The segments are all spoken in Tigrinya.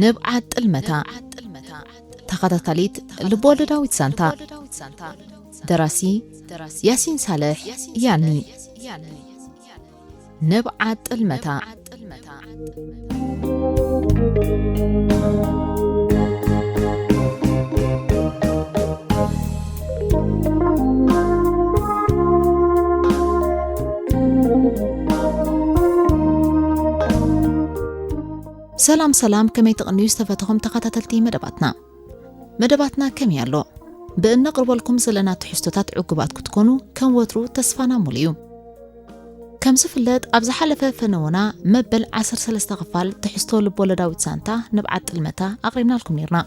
ንብዓት ጥልመታ፣ ተኸታታሊት ልብወለዳዊት ዛንታ። ደራሲ ያሲን ሳልሕ ያኒ። ንብዓት ጥልመታ። ሰላም ሰላም፣ ከመይ ትቕንዩ ዝተፈተኹም ተኸታተልቲ መደባትና? መደባትና ከመይ ኣሎ? ብእነቕርበልኩም ዘለና ትሕዝቶታት ዕጉባት ክትኮኑ ከም ወትሩ ተስፋና ሙሉ እዩ። ከም ዝፍለጥ፣ ኣብ ዝሓለፈ ፈነወና መበል ዓሰርተ ሰለስተ ክፋል ትሕዝቶ ልቦለዳዊት ዛንታ ንብዓት ጥልመታ ኣቕሪብናልኩም ነይርና።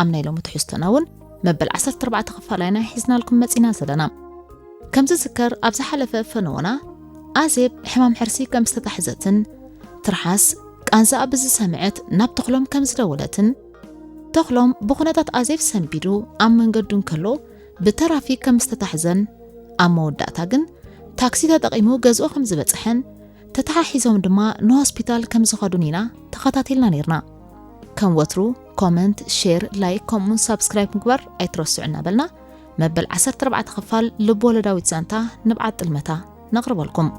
ኣብ ናይ ሎሚ ትሕዝቶና እውን መበል ዓሰርተ ኣርባዕተ ክፋል ኢና ሒዝናልኩም መጺና ዘለና። ከም ዝዝከር፣ ኣብ ዝሓለፈ ፈነወና ኣዜብ ሕማም ሕርሲ ከም ዝተታሕዘትን ትርሓስ ቃንዛኣ ብዝሰምዐት ናብ ተኽሎም ከም ዝደወለትን፣ ተኽሎም ብኹነታት ኣዜብ ሰንቢዱ ኣብ መንገዱ እንከሎ ብተራፊክ ከም ዝተታሕዘን፣ ኣብ መወዳእታ ግን ታክሲ ተጠቒሙ ገዝኡ ከም ዝበጽሐን፣ ተተሓሒዞም ድማ ንሆስፒታል ከም ዝኸዱን ኢና ተኸታቲልና ነይርና። ከም ወትሩ ኮመንት፣ ሼር፣ ላይክ ከምኡውን ሳብስክራይብ ምግባር ኣይትረስዑ እናበልና፣ መበል ዓሰርተ ኣርባዕተ ክፋል ልብ ወለዳዊት ዛንታ ንብዓት ጥልመታ ነቕርበልኩም።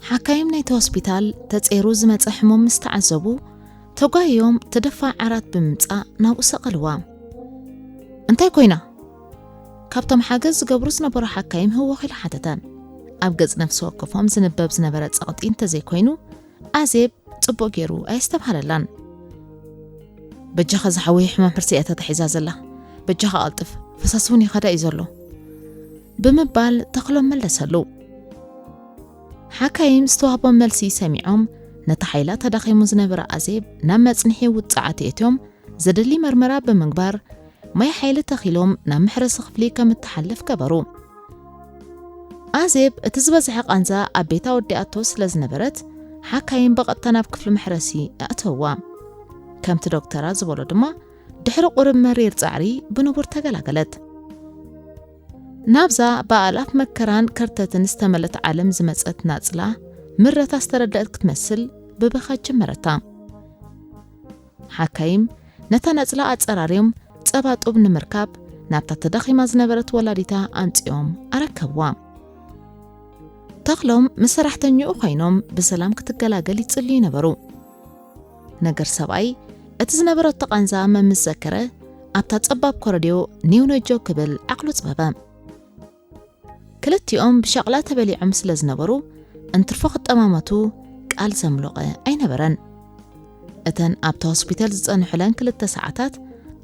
ሓካይም ናይቲ ሆስፒታል ተጸይሩ ዝመጸ ሕሙም ምስ ተዓዘቡ፣ ተጓይዮም ተደፋ ዓራት ብምምጻእ ናብኡ ሰቐልዋ። "እንታይ ኮይና?" ካብቶም ሓገዝ ዝገብሩ ዝነበሩ ሓካይም ህወኽ ኢሉ ሓተተ። ኣብ ገጽ ነፍሲ ወከፎም ዝንበብ ዝነበረ ጸቕጢ እንተዘይኮይኑ፣ ኣዜብ ጽቡቕ ገይሩ ኣየስተብሃለላን። "በጃኻ ዝሓወይ ሕማም ሕርሲ እያ ተታሒዛ ዘላ። በጃኻ ቀልጥፍ፣ ፈሳሲ እውን ይኸዳ እዩ ዘሎ" ብምባል ተኽሎም መለሰሉ። ሓካይም ዝተዋህቦም መልሲ ሰሚዖም፣ ነቲ ሓይላ ተዳኺሙ ዝነበረ ኣዜብ ናብ መጽንሒ ውጽዓት የእትዮም፣ ዘድሊ መርመራ ብምግባር፣ ማይ ሓይሊ ተኺሎም ናብ መሕረሲ ክፍሊ ከም እትሓልፍ ገበሩ። ኣዜብ እቲ ዝበዝሐ ቃንዛ ኣብ ቤታ ወዲኣቶ ስለ ዝነበረት፣ ሓካይም ብቐጥታ ናብ ክፍሊ መሕረሲ ኣእተውዋ። ከምቲ ዶክተራ ዝበሎ ድማ፣ ድሕሪ ቁሩብ መሪር ጻዕሪ ብንቡር ተገላገለት። ናብዛ ብኣላፍ መከራን ከርተትን ዝተመልአት ዓለም ዝመጸት ናጽላ ምረታ ዝተረድአት ክትመስል ብብኻ ጀመረታ። ሓካይም ነታ ናጽላ ኣጸራርዮም ጸባ ጡብ ንምርካብ ናብታ ተዳኺማ ዝነበረት ወላዲታ ኣምጺኦም ኣረከብዋ። ተኽሎም ምስ ሰራሕተኛኡ ኮይኖም ብሰላም ክትገላገል ይጽልዩ ነበሩ። ነገር ሰብኣይ፣ እቲ ዝነበረቶ ቃንዛ መምስ ዘከረ፣ ኣብታ ጸባብ ኮረድዮ ኒው ነጆ ክብል ዓቕሉ ጽበበ። ክልቲኦም ብሻቕላ ተበሊዖም ስለ ዝነበሩ፣ እንትርፎ ክጠማመቱ ቃል ዘምሎቐ ኣይነበረን። እተን ኣብቲ ሆስፒታል ዝጸንሑለን ክልተ ሰዓታት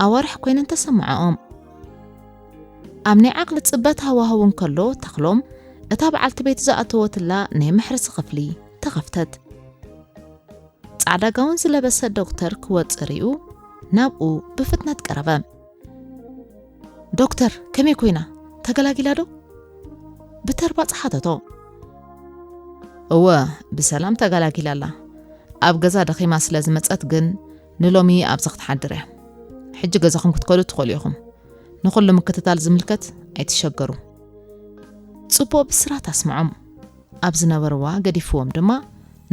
ኣዋርሕ ኮይነን ተሰምዐኦም። ኣብ ናይ ዓቕሊ ጽበት ሃዋህው እንከሎ፣ ተኽሎም እታ በዓልቲ ቤቱ ዝኣተወትላ ናይ መሕረሲ ክፍሊ ተኸፍተት። ጻዕዳ ጋውን ዝለበሰ ዶክተር ክወጽእ ሪኡ ናብኡ ብፍጥነት ቀረበ። "ዶክተር፣ ከመይ ኮይና? ተገላጊላ ዶ?" ብተርባጽ ሓተቶ። "እወ፣ ብሰላም ተገላጊላ ኣላ። ኣብ ገዛ ደኺማ ስለ ዝመጸት ግን ንሎሚ ኣብዚ ክትሓድር እያ። ሕጂ ገዛኹም ክትከዱ ትኽእሉ ኢኹም። ንኹሉ ምክትታል ዝምልከት ኣይትሸገሩ" ጽቡቕ ብስራት ኣስምዖም። ኣብ ዝነበርዋ ገዲፍዎም ድማ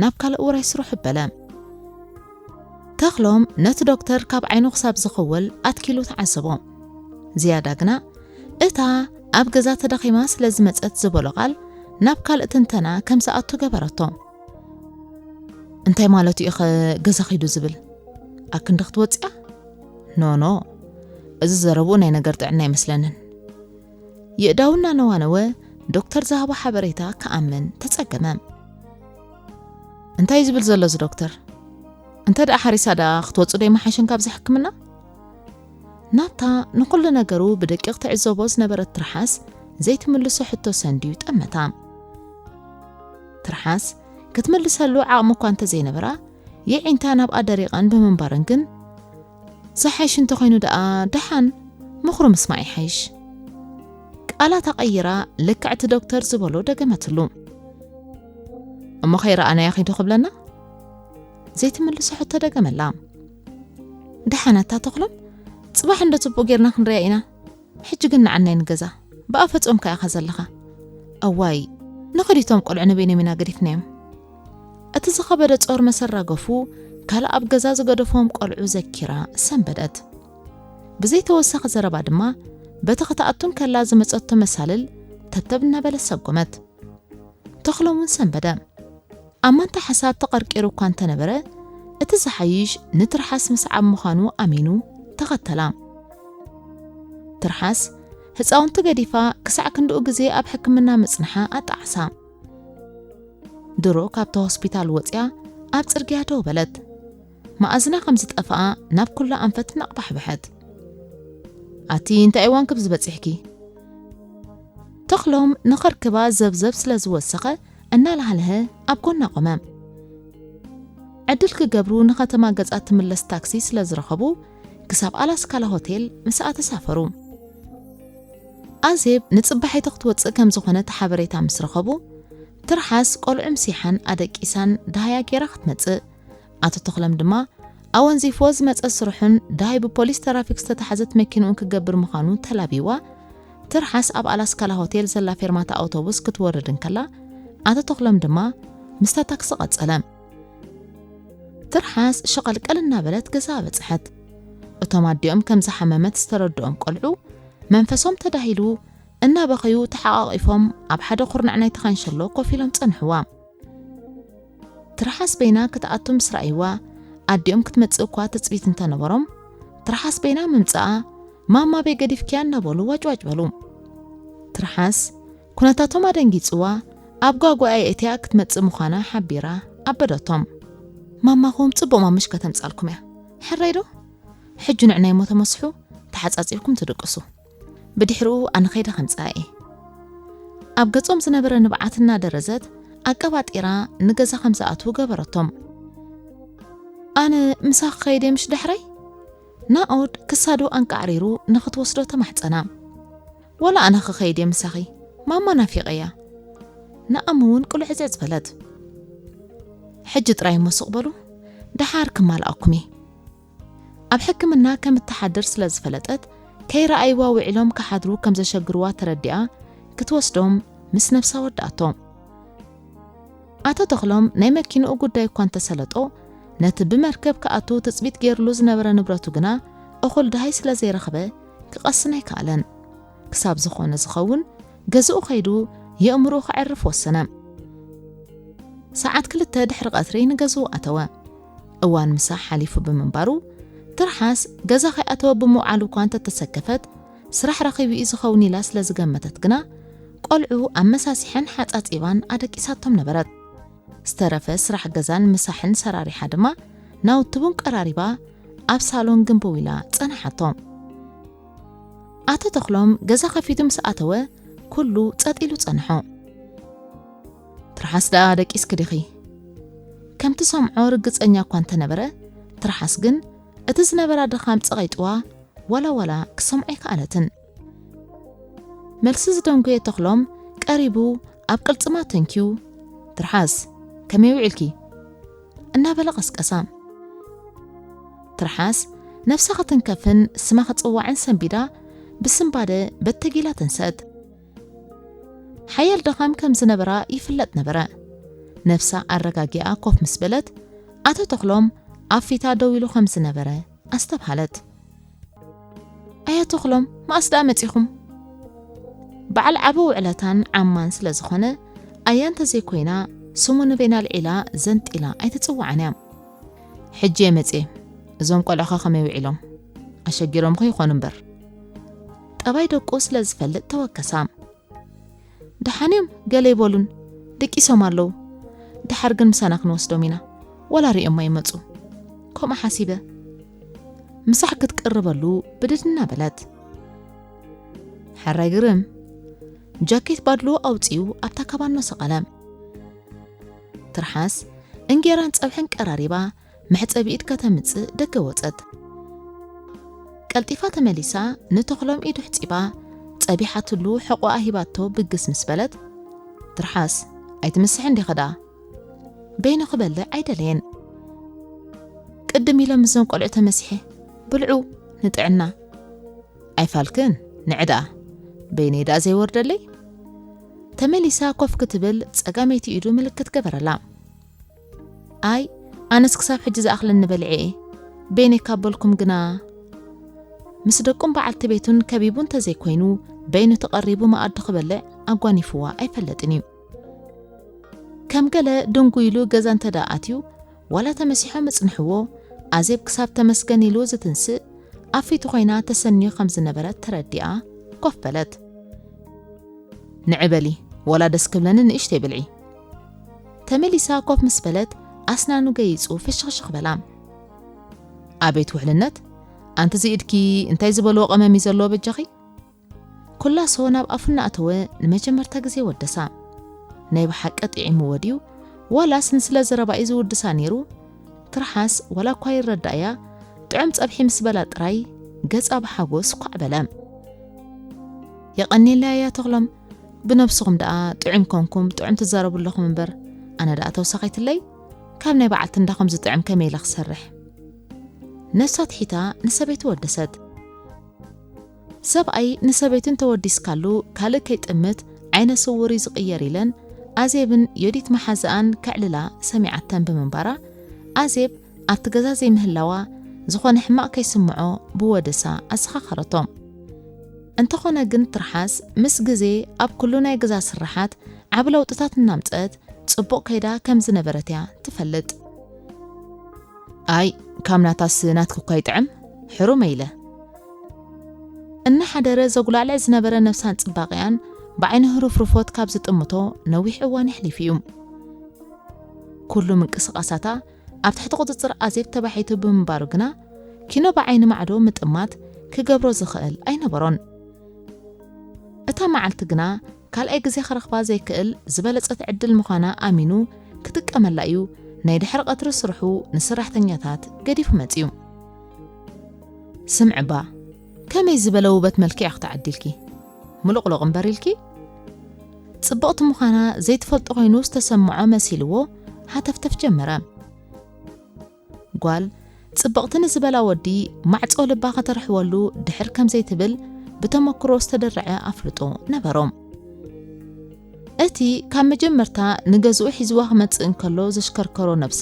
ናብ ካልእ ውራይ ስርሑ በለ። ተኽሎም ነቲ ዶክተር ካብ ዓይኑ ክሳብ ዝኽወል ኣትኪሉ ተዓዘቦ። ዝያዳ ግና እታ ኣብ ገዛ ተዳኺማ ስለ ዝመጸት ዝበሎ ቃል ናብ ካልእ ትንተና ከም ዝኣቱ ገበረቶ። "እንታይ ማለቱ እዩ ኸ ገዛ ኺዱ ዝብል? ኣክንዲ ክትወጽያ? ኖ፣ ኖ፣ እዚ ዘረብኡ ናይ ነገር ጥዕና ኣይመስለንን" የእዳውና ነዋነወ። ዶክተር ዝሃቦ ሓበሬታ ክኣምን ተጸገመ። "እንታይ እዩ ዝብል ዘሎ እዚ ዶክተር? እንተ ደኣ ሓሪሳ ደኣ ክትወጹ ዶ ይመሓሸን ካብዚ ሕክምና?" ናብታ ንኹሉ ነገሩ ብደቂቕ ትዕዘቦ ዝነበረት ትርሓስ ዘይትምልሶ ሕቶ ሰንድዩ ጠመታ። ትርሓስ ክትምልሰሉ ዓቕሚ እኳ እንተዘይነበራ፣ የዒንታ ናብኣ ደሪቐን ብምንባረን ግን፣ "ዝሓይሽ እንተኾይኑ ደኣ ደሓን ምኽሩ ምስማዕ ይሓይሽ" ቃላታ ቀይራ ልክዕ እቲ ዶክተር ዝበሎ ደገመትሉ። "እሞ ከይረኣናዮ ኺዱ ክብለና?" ዘይትምልሶ ሕቶ ደገመላ። ደሓናታ ተኽሎም፣ ጽባሕ እንዶ ጽቡቕ ጌርና ክንሪያ ኢና። ሕጂ ግን ንዓናይ ንገዛ። ብኣፈጾምካ ኢኻ ዘለኻ። እዋይ፣ ንኸዲቶም ቆልዑ ንበይኖም ኢና ገዲፍናዮም። እቲ ዝኸበደ ጾር መሰራገፉ ካልእ ኣብ ገዛ ዝገደፎም ቆልዑ ዘኪራ ሰንበደት። ብዘይተወሳኺ ዘረባ ድማ በቲ ክትኣቱን ከላ ዝመጸቶ መሳልል ተብተብ እናበለ ሰጎመት። ተኽሎም እውን ሰንበደ። ኣብ ማንታ ሓሳብ ተቐርቂሩ እኳ እንተነበረ፣ እቲ ዝሓይሽ ንትርሓስ ምስዓብ ምዃኑ ኣሚኑ ተኸተላ። ትርሓስ ህፃውንቲ ገዲፋ ክሳዕ ክንድኡ ግዜ ኣብ ሕክምና ምጽንሓ ኣጣዓሳ። ድሮ ካብቲ ሆስፒታል ወፂኣ ኣብ ጽርግያ ደው በለት። መኣዝና ከም ዝጠፍኣ ናብ ኩላ ኣንፈት እናቕባሕበሐት። ኣቲ እንታይ እዋን ክብ ዝበፂሕኪ? ተኽሎም ንኸርክባ ዘብዘብ ስለ ዝወሰኸ እናላህልሀ ኣብ ጎና ቆመ። ዕድል ክገብሩ ንኸተማ ገጻ ትምለስ ታክሲ ስለ ዝረኸቡ ክሳብ ኣላስካላ ሆቴል ምስኣ ተሳፈሩ። ኣዜብ ንጽባሒቱ ክትወጽእ ከም ዝኾነት ሓበሬታ ምስ ረኸቡ ትርሓስ ቆልዑ ምሲሓን ኣደቂሳን ደሃያ ጌራ ክትመጽእ፣ ኣቶ ተኽሎም ድማ ኣወንዚፍዎ ዝመጸ ስርሑን ደሃይ ብፖሊስ ተራፊክ ዝተታሕዘት መኪንኡን ክገብር ምዃኑ ተላቢዋ፣ ትርሓስ ኣብ ኣላስካላ ሆቴል ዘላ ፌርማታ ኣውቶቡስ ክትወርድ እንከላ፣ ኣቶ ተኽሎም ድማ ምስታ ታክሲ ቀጸለ። ትርሓስ ሸቐልቀል እናበለት ገዛ በጽሐት። እቶም ኣዲኦም ከም ዝሓመመት ዝተረድኦም ቆልዑ መንፈሶም ተዳሂሉ እናበኸዩ ተሓቓቒፎም ኣብ ሓደ ኩርናዕ ናይቲ ካንሸሎ ኮፍ ኢሎም ጸንሕዋ። ትርሓስ በይና ክትኣቱ ምስ ረኣይዋ፣ ኣዲኦም ክትመጽእ እኳ ትጽቢት እንተነበሮም፣ ትርሓስ በይና ምምጽኣ፣ "ማማ በይ ገዲፍክያ?" እናበሉ ዋጭዋጭ በሉ። ትርሓስ ኩነታቶም ኣደንጊጽዋ፣ ኣብ ጓጓ ኣየእትያ ክትመጽእ ምዃና ሓቢራ ኣበደቶም። "ማማኹም ጽቡቕ ማምሽ ከተምጻልኩም እያ። ሕራይ ዶ? ሕጂ ንዕናይ እሞ ተመስሑ፣ ተሓጻጺብኩም ትድቅሱ። ብድሕሪኡ ኣነ ኸይደ ከምጽኣ እየ።" ኣብ ገጾም ዝነበረ ንብዓት እናደረዘት ኣቀባጢራ ንገዛ ከም ዝኣትዉ ገበረቶም። "ኣነ ምሳኺ ኸይደ ምሽ ዳሕራይ?" ናኦድ ክሳዱ ኣንቃዕሪሩ ንኽትወስዶ ተማሕጸና። "ወላ ኣነ ክኸይድ እየ ምሳኺ፣ ማማ ናፊቐያ።" ንኣም እውን ቁልዕጽዕጽ በለት። "ሕጂ ጥራይ እሞ ስቕ በሉ፣ ደሓር ክማልኣኩም እየ።" ኣብ ሕክምና ከም እትሓድር ስለ ዝፈለጠት፣ ከይረኣይዋ ውዒሎም ክሓድሩ ከም ዘሸግርዋ ተረዲኣ፣ ክትወስዶም ምስ ነብሳ ወድኣቶ። ኣቶ ተኽሎም ናይ መኪንኡ ጉዳይ እኳ እንተሰለጦ፣ ነቲ ብመርከብ ክኣቱ ትጽቢት ገይርሉ ዝነበረ ንብረቱ ግና እኹል ደሃይ ስለ ዘይረኸበ ክቐስን ኣይከኣለን። ክሳብ ዝኾነ ዝኸውን ገዝኡ ኸይዱ የእምርኡ ከዕርፍ ወሰነ። ሰዓት ክልተ ድሕሪ ቀትሪ ንገዝኡ ኣተወ። እዋን ምሳሕ ሓሊፉ ብምንባሩ፣ ትርሓስ ገዛ ከይኣተወ ብምውዓሉ እኳ እንተተሰከፈት፣ ስራሕ ረኺቡ እዩ ዝኸውን ኢላ ስለ ዝገመተት ግና፣ ቆልዑ ኣመሳሲሐን ሓጻጺባን ኣደቂሳቶም ነበረት። ዝተረፈ ስራሕ ገዛን ምሳሕን ሰራሪሓ ድማ፣ ናውቲ ቡን ቀራሪባ ኣብ ሳሎን ግንብው ኢላ ጸናሓቶ። ኣቶ ተኽሎም ገዛ ከፊቱ ምስ ኣተወ፣ ኩሉ ጸጥ ኢሉ ጸንሖ። "ትርሓስ ደኣ ደቂስኪ ዲኺ?" ከም ትሰምዖ ርግጸኛ እኳ እንተነበረ፣ ትርሓስ ግን እቲ ዝነበራ ድኻም ጸቒጥዋ፣ ዋላ ዋላ ክሰምዖ ኣይከኣለትን። መልሲ ዝደንጎየ ተኽሎም ቀሪቡ ኣብ ቅልጽማ ተንኪዩ፣ "ትርሓስ፣ ከመይ ውዒልኪ?" እናበለ ቀስቀሳ። ትርሓስ ነፍሳ ክትንከፍን ስማ ክጽዋዕን ሰንቢዳ፣ ብስንባደ በተጊላ ተንሰት። ሓያል ድኻም ከም ዝነበራ ይፍለጥ ነበረ። ነፍሳ ኣረጋጊኣ ኮፍ ምስ በለት፣ ኣቶ ተኽሎም ኣብ ፊታ ደው ኢሉ ከም ዝነበረ ኣስተብሃለት። "ኣያ ተኽሎም፣ መኣስ ደኣ መጺኹም?" በዓል ዓቢ ውዕለታን ዓማን ስለ ዝኾነ፣ ኣያ እንተዘይኮይና፣ ስሙ ንበይና ኣልዒላ ዘንጢላ ኣይትጽውዓን እያ። "ሕጂ እየ መጽየ። እዞም ቆልዑኸ ከመይ ውዒሎም? ኣሸጊሮምኹ ይኾኑ እምበር?" ጠባይ ደቁ ስለ ዝፈልጥ ተወከሳ። "ደሓን እዮም፣ ገለ ይበሉን፣ ደቂሶም ኣለዉ። ደሓር ግን ምሳና ክንወስዶም ኢና፣ ዋላ ሪኦሞ ይመጹ። ከምኡ ሓሲበ፣ ምሳሕ ክትቅርበሉ ብድድ እናበለት። ሕራይ ግርም!" ጃኬት ባድልኡ ኣውጺኡ ኣብታ ካባኖ ሰቐለ። ትርሓስ እንጌራን ጸብሕን ቀራሪባ መሕጸቢ ኢድ ከተምጽእ ደገ ወጸት። ቀልጢፋ ተመሊሳ ንተኽሎም ኢዱ ሕጺባ ጸቢሓትሉ ሕቆኣ ሂባቶ ብግስ ምስ በለት፣ "ትርሓስ፣ ኣይትምስሕን ዲኺ ደኣ?" በይኑ ክበልዕ ኣይደለየን። "ቅድም ኢለ ምስዞም ቆልዑ ተመሲሐ፣ ብልዑ፣ ንጥዕና። ኣይፋልክን፣ ንዕዳ። በይነይ ደኣ ዘይወርደለይ? ተመሊሳ ኮፍ ክትብል ጸጋመይቲ ኢዱ ምልክት ገበረላ። ኣይ፣ ኣነስ ክሳብ ሕጂ ዝኣኽለኒ በሊዐ እየ። በይነይ ካብ በልኩም ግና። ምስ ደቁን በዓልቲ ቤቱን ከቢቡ እንተዘይኮይኑ፣ በይኑ ተቐሪቡ መኣዲ ክበልዕ ኣጓኒፍዋ ኣይፈልጥን እዩ። ከም ገለ ድንጉ ኢሉ ገዛ እንተ ደኣ ኣትዩ፣ ዋላ ተመሲሖም እጽንሕዎ፣ ኣዜብ ክሳብ ተመስገን ኢሉ ዝትንስእ፣ ኣብ ፊቱ ኮይና ተሰንዩ ከም ዝነበረት ተረዲኣ ኮፍ በለት። ንዒ በሊ፣ ዋላ ደስ ክብለኒ ንእሽተይ ብልዒ። ተመሊሳ ኮፍ ምስ በለት፣ ኣስናኑ ገይጹ ፍሽኽሽኽ በላ። ኣቤት ውሕልነት! ኣንቲ እዚ ኢድኪ እንታይ ዝበልዎ ቀመም እዩ ዘለዎ በጃኺ? ኩላሶ ናብ ኣፉ እናኣተወ ንመጀመርታ ግዜ ወደሳ። ናይ ብሓቂ ጥዒምዎ ድዩ? ዋላስ ንስለ ዘረባኢ ዝውድሳ ነይሩ? ትርሓስ ዋላ እኳ ይረዳእያ፣ ጥዑም ጸብሒ ምስ በላ ጥራይ ገጻ ብሓጎስ ኳዕ በለ። የቐንየለይ ኣያ ተኽሎም፣ ብነብስኹም ደኣ ጥዑም ኮንኩም ጥዑም ትዛረቡ ኣለኹም እምበር፣ ኣነ ደኣ ተወሳኺትለይ፣ ካብ ናይ በዓልቲ እንዳ ከምዚ ጥዑም ከመይ ኢለ ክሰርሕ? ነፍሳ ትሒታ ንሰበይቱ ወደሰት። ሰብኣይ ንሰበይቱ እንተወዲስካሉ ካልእ ከይጥምት ዓይነ ስውር እዩ ዝቕየር ኢለን ኣዜብን ዮዲት መሓዝኣን ከዕልላ ሰሚዓተን ብምንባራ፣ ኣዜብ ኣብቲ ገዛ ዘይምህላዋ ዝኾነ ሕማቕ ከይስምዖ ብወደሳ ኣዘኻኸረቶ። እንተኾነ ግን ትርሓስ ምስ ግዜ ኣብ ኩሉ ናይ ገዛ ስራሓት ዓቢ ለውጥታት እናምጸት ጽቡቕ ከይዳ ከም ዝነበረት እያ ትፈልጥ። ኣይ፣ ካብ ናታስ ናትኪ እኳ ይጥዕም፣ ሕሩመ ኢለ። እናሓደረ ዘጉላዕልዕ ዝነበረ ነብሳን ጽባቐያን ብዓይኒ ህሩፍሩፎት ካብ ዝጥምቶ ነዊሕ እዋን የሕሊፉ እዩ። ኩሉ ምንቅስቓሳታ ኣብ ትሕቲ ቁጽጽር ኣዜብ ተባሒቱ ብምንባሩ ግና፣ ኪኖ ብዓይኒ ማዕዶ ምጥማት ክገብሮ ዝኽእል ኣይነበሮን። እታ መዓልቲ ግና ካልኣይ ግዜ ክረኽባ ዘይክእል ዝበለጸት ዕድል ምዃና ኣሚኑ ክጥቀመላ እዩ ናይ ድሕሪ ቀትሪ ስርሑ ንሰራሕተኛታት ገዲፉ መጺኡ። ስምዒ እባ፣ ከመይ ዝበለ ውበት መልክዕ ክትዓዲልኪ? ምሉቕሉቕ እምበር ኢልኪ? ጽብቕቲ ምዃና ዘይትፈልጦ ኮይኑ ዝተሰምዖ መሲልዎ ሃተፍተፍ ጀመረ። ጓል ጽብቕቲ ንዝበላ ወዲ ማዕጾ ልባ ከተርሕወሉ ድሕር ከም ዘይትብል ብተመክሮ ዝተደርዐ ኣፍልጦ ነበሮም። እቲ ካብ መጀመርታ ንገዝኡ ሒዝዋ ክመጽእ እንከሎ ዘሽከርከሮ ነብሳ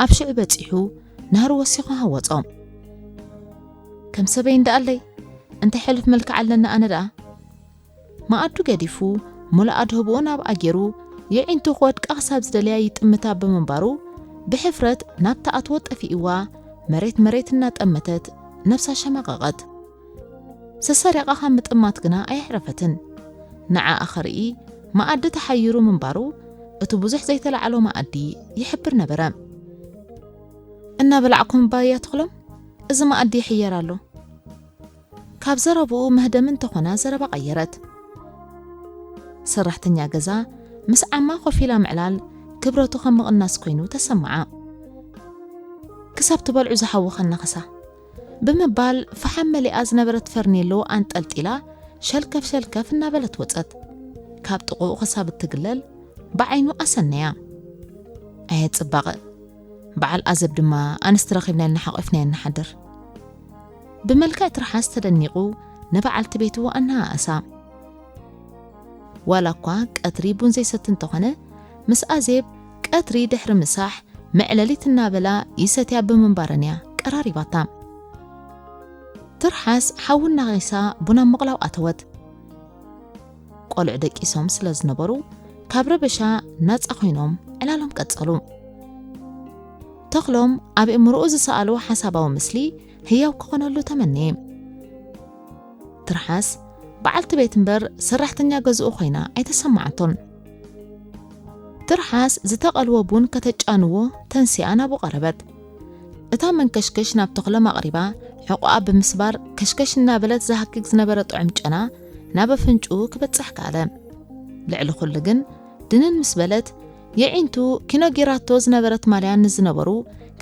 ኣብ ሽዑ በጺሑ ናህሪ ወሲኹ ሃወጾ። ከም ሰበይ እንደኣለይ እንታይ ሕሉፍ መልክዕ ኣለኒ ኣነ ደኣ? መኣዱ ገዲፉ፣ ሙሉእ ኣድህቦኡ ናብኣ ገይሩ፣ የዒንቱ ክወድቃ ክሳብ ዝደልያ ይጥምታ ብምንባሩ፣ ብሕፍረት ናብ ትኣትዎ ጠፊእዋ፣ መሬት መሬት እናጠመተት ነብሳ ሸማቐቐት። ሰሰሪቓ ካብ ምጥማት ግና ኣየዕረፈትን። ንዓኣ ክርኢ መኣዲ ተሓይሩ ምንባሩ፣ እቲ ብዙሕ ዘይተላዕሎ መኣዲ ይሕብር ነበረ። እናበላዕኩም እባ እያ ትኽሎም፣ እዚ መኣዲ ይሕየር ኣሎ። ካብ ዘረብኡ መህደሚ እንተኾና ዘረባ ቀየረት። ሰራሕተኛ ገዛ ምስ ዓማ ኮፍ ኢላ ምዕላል ክብረቱ ከም ምቕናስ ኮይኑ ተሰምዓ። ክሳብ ትበልዑ ዝሓወኸና ክሳ ብምባል ፈሓም መሊኣ ዝነበረት ፈርኔሎ ኣንጠልጢላ ሸልከፍ ሸልከፍ እናበለት ወጸት። ካብ ጥቕኡ ክሳብ እትግለል ብዓይኑ ኣሰነያ። ኣየ ጽባቐ! በዓል ኣዘብ ድማ ኣንስቲ ረኺብና ኢልና ሓቒፍናዮ ንሓድር። ብመልክዕ ትርሓስ ተደኒቑ ንበዓልቲ ቤቱ ኣነኣእሳ። ዋላ እኳ ቀትሪ ቡን ዘይሰቲ እንተኾነ፣ ምስ ኣዜብ ቀትሪ ድሕሪ ምሳሕ መዕለሊት እናበላ ይሰትያ ብምንባረን እያ ቀራሪባታ። ትርሓስ ሓዊ እናቐይሳ ቡን ኣብ ምቕላው ኣተወት። ቆልዑ ደቂሶም ስለ ዝነበሩ፣ ካብ ረበሻ ናጻ ኮይኖም ዕላሎም ቀጸሉ። ተኽሎም ኣብ እምርኡ ዝሰኣልዎ ሓሳባዊ ምስሊ ህያው ክኾነሉ ተመነየ። ትርሓስ በዓልቲ ቤት እምበር ሰራሕተኛ ገዝኡ ኮይና ኣይተሰማዓቶን። ትርሓስ ዝተቐልወ ቡን ከተጫንዎ ተንሲኣ ናብኡ ቀረበት። እታ መንከሽከሽ ናብ ተኽሎም ኣቕሪባ፣ ሕቖኣ ብምስባር ከሽከሽ እናበለት ዝሃክክ ዝነበረ ጥዑም ጨና ናብ ኣፍንጭኡ ክበጽሕ ከኣለ። ልዕሊ ኩሉ ግን ድንን ምስ በለት፣ የዒንቱ ኪኖ ጌራቶ ዝነበረት ማልያ ንዝነበሩ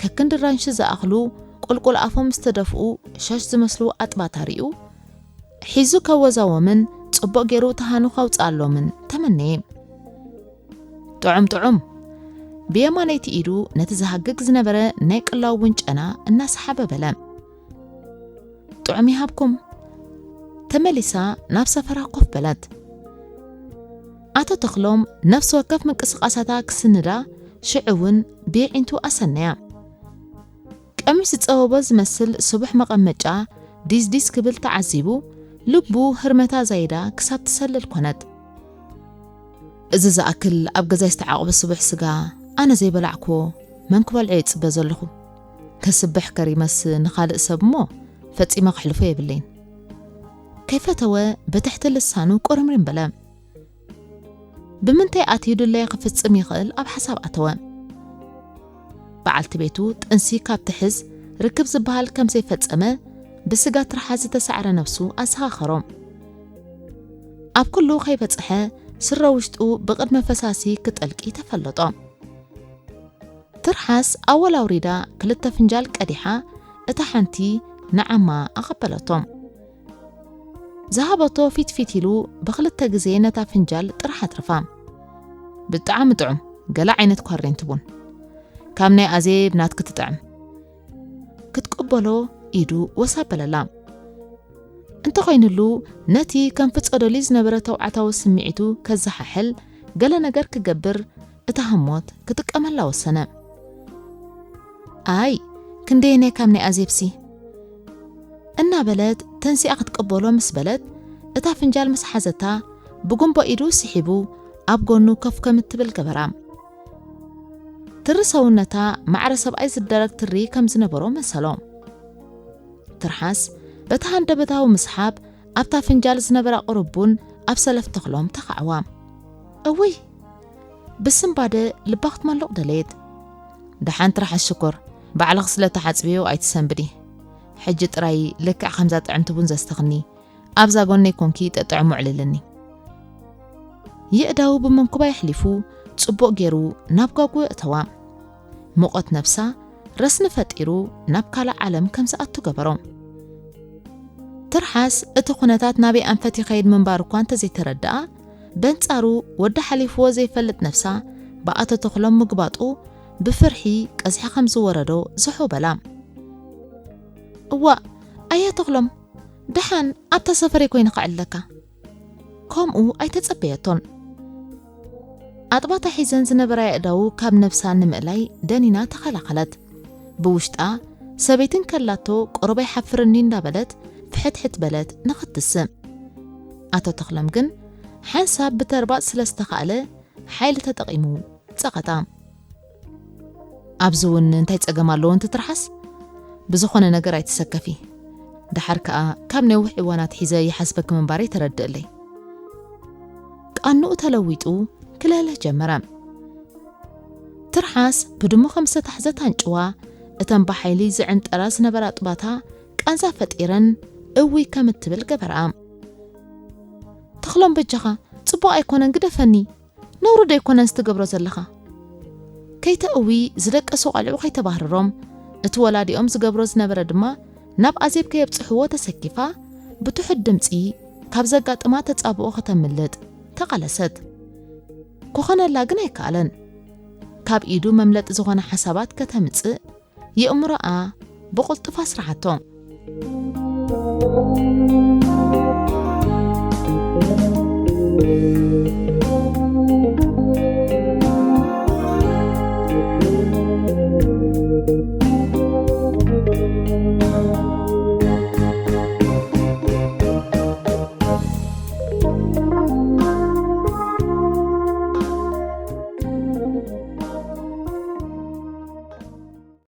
ከክንዲ ራንሺ ዝኣኽሉ ቁልቁል ኣፎም ዝተደፍኡ ሻሽ ዝመስሉ ኣጥባታ ሪኡ፣ ሒዙ ከወዛዎምን ጽቡቕ ገይሩ ተሃኑ ከውጽኣሎምን ተመነየ። ጥዑም ጥዑም! ብየማነይቲ ኢዱ ነቲ ዝሃግግ ዝነበረ ናይ ቅላው ቡን ጨና እናሰሓበ በለ። ጥዑም ይሃብኩም። ተመሊሳ ናብ ሰፈራ ኮፍ በለት። ኣቶ ተኽሎም ነፍሲ ወከፍ ምንቅስቓሳታ ክስንዳ ሽዑ እውን ብየዒንቱ ኣሰነያ። ቀሚሽ ዝጸበቦ ዝመስል ስቡሕ መቐመጫ ዲስዲስ ክብል ተዓዚቡ፣ ልቡ ህርመታ ዛይዳ ክሳብ ትሰልል ኮነት። እዚ ዝኣክል ኣብ ገዛይ ዝተዓቑበ ስቡሕ ስጋ ኣነ ዘይበላዕክዎ መን ክበልዖ ይጽበ ዘለኹ? ከስብሕ ከሪመስ ንኻልእ ሰብ እሞ ፈጺመ ክሕልፎ የብለይን። ከይፈተወ ብትሕቲ ልሳኑ ቁርምሪም በለ። ብምንታይ ኣትዩ ድለየ ክፍጽም ይኽእል ኣብ ሓሳብ ኣተወ። በዓልቲ ቤቱ ጥንሲ ካብ ትሕዝ ርክብ ዝበሃል ከም ዘይፈጸመ ብስጋ ትርሓስ ዝተሳዕረ ነብሱ ኣዘኻኸሮ። ኣብ ኩሉ ከይበጽሐ ስረ ውሽጡ ብቕድመ ፈሳሲ ክጠልቂ ተፈለጦ። ትርሓስ ኣወል ኣውሪዳ ክልተ ፍንጃል ቀዲሓ እታ ሓንቲ ንዓማ ኣቐበለቶ። ዝሃበቶ ፊት ፊት ኢሉ ብክልተ ግዜ ነታ ፍንጃል ጥራሕ ኣትረፋ። ብጣዕሚ ጥዑም፣ ገለ ዓይነት ኳሬንት ቡን። ካብ ናይ ኣዜብ ናትኪ ትጥዕም። ክትቅበሎ ኢዱ ወስ ኣበለላ። እንተኾይኑሉ ነቲ ከም ፍጸዶሊ ዝነበረ ተውዓታዊ ስምዒቱ ከዘሓሕል ገለ ነገር ክገብር እታ ህሞት ክጥቀመላ ወሰነ። ኣይ ክንደየናይ ካብ ናይ ኣዜብሲ እናበለት ተንሲኣ ክትቅበሎ ምስ በለት እታ ፍንጃል ምስ ሓዘታ ብጉንቦ ኢዱ ስሒቡ ኣብ ጎኑ ከፍ ከም እትብል ገበራ። ትሪ ሰውነታ ማዕረ ሰብኣይ ዝደረግ ትሪ ከም ዝነበሮ መሰሎ። ትርሓስ በቲ ሃንደበታዊ ምስሓብ ኣብታ ፍንጃል ዝነበራ ቁሩብ ቡን ኣብ ሰለፍ ተኽሎም ተኻዕዋ። እውይ ብስምባደ ልባ ክትመልቕ ደለየት። ደሓን ትርሓስ ሽኮር፣ ባዕልኺ ስለ ተሓጽብዮ ኣይትሰንብዲ። ሕጂ ጥራይ ልክዕ ከምዛ ጥዕምቲ ቡን ዘስተኽኒ ኣብዛ ጎነይ ኮንኪ ጠጥዕሙ ዕልልኒ። የእዳው ብመንኩባ የሕሊፉ ጽቡቕ ገይሩ ናብ ጓጉ እተዋ። ሙቐት ነብሳ ረስኒ ፈጢሩ ናብ ካልእ ዓለም ከም ዝኣቱ ገበሮ። ትርሓስ እቲ ኩነታት ናበይ ኣንፈት ይኸይድ ምንባሩ እኳ እንተዘይተረድኣ፣ በንጻሩ ወዲ ሓሊፍዎ ዘይፈልጥ ነብሳ ብኣቶ ተኽሎም ምግባጡ ብፍርሒ ቀዝሒ ከም ዝወረዶ ዝሑ በላ። እዋእ ኣያ ተኽሎም፣ ደሓን ኣብታ ሰፈረይ ኮይነ ከዕልለካ። ከምኡ ኣይተጸበየቶን። ኣጥባታ ሒዘን ዝነበራ የእዳዉ ካብ ነብሳ ንምእላይ ደኒና ተኸላኸለት። ብውሽጣ ሰበይትን ከላቶ ቆረበይ ሓፍርኒ እንዳበለት ፍሕትሕት በለት ንኽትስእ። ኣቶ ተኽሎም ግን ሓንሳብ ብተርባጽ ስለ ዝተኻእለ ሓይሊ ተጠቒሙ ጸቐጣ። ኣብዚ እውን እንታይ ጸገም ኣለዎ እንተ ትርሓስ? ብዝኾነ ነገር ኣይትሰከፊ። ደሓር ከኣ ካብ ነዊሕ እዋን ኣትሒዘ ይሓስበኪ ምንባረይ ተረድእለይ። ቃንኡ ተለዊጡ ክልህልህ ጀመረ። ትርሓስ ብድሙ ከም ዝተታሕዘት ኣንጭዋ፣ እተን ብሓይሊ ዝዕንጠራ ዝነበራ ኣጥባታ ቃንዛ ፈጢረን እውይ ከም እትብል ገበርኣ። ተኽሎም በጃኻ፣ ጽቡቕ ኣይኮነን ግደፈኒ። ነውሪ ዶ ኣይኮነን ዝትገብሮ ዘለኻ? ከይተእዊ ዝደቀሱ ቐልዑ ከይተባህርሮም፣ እቲ ወላዲኦም ዝገብሮ ዝነበረ ድማ ናብ ኣዜብ ከየብጽሕዎ ተሰኪፋ ብትሑት ድምጺ ካብ ዘጋጥማ ተጻብኦ ከተምልጥ ተቓለሰት። ክኾነላ ግን ኣይከኣለን። ካብ ኢዱ መምለጢ ዝኾነ ሓሳባት ከተምጽእ የእምሮኣ ብቕልጡፍ ኣስርሓቶ።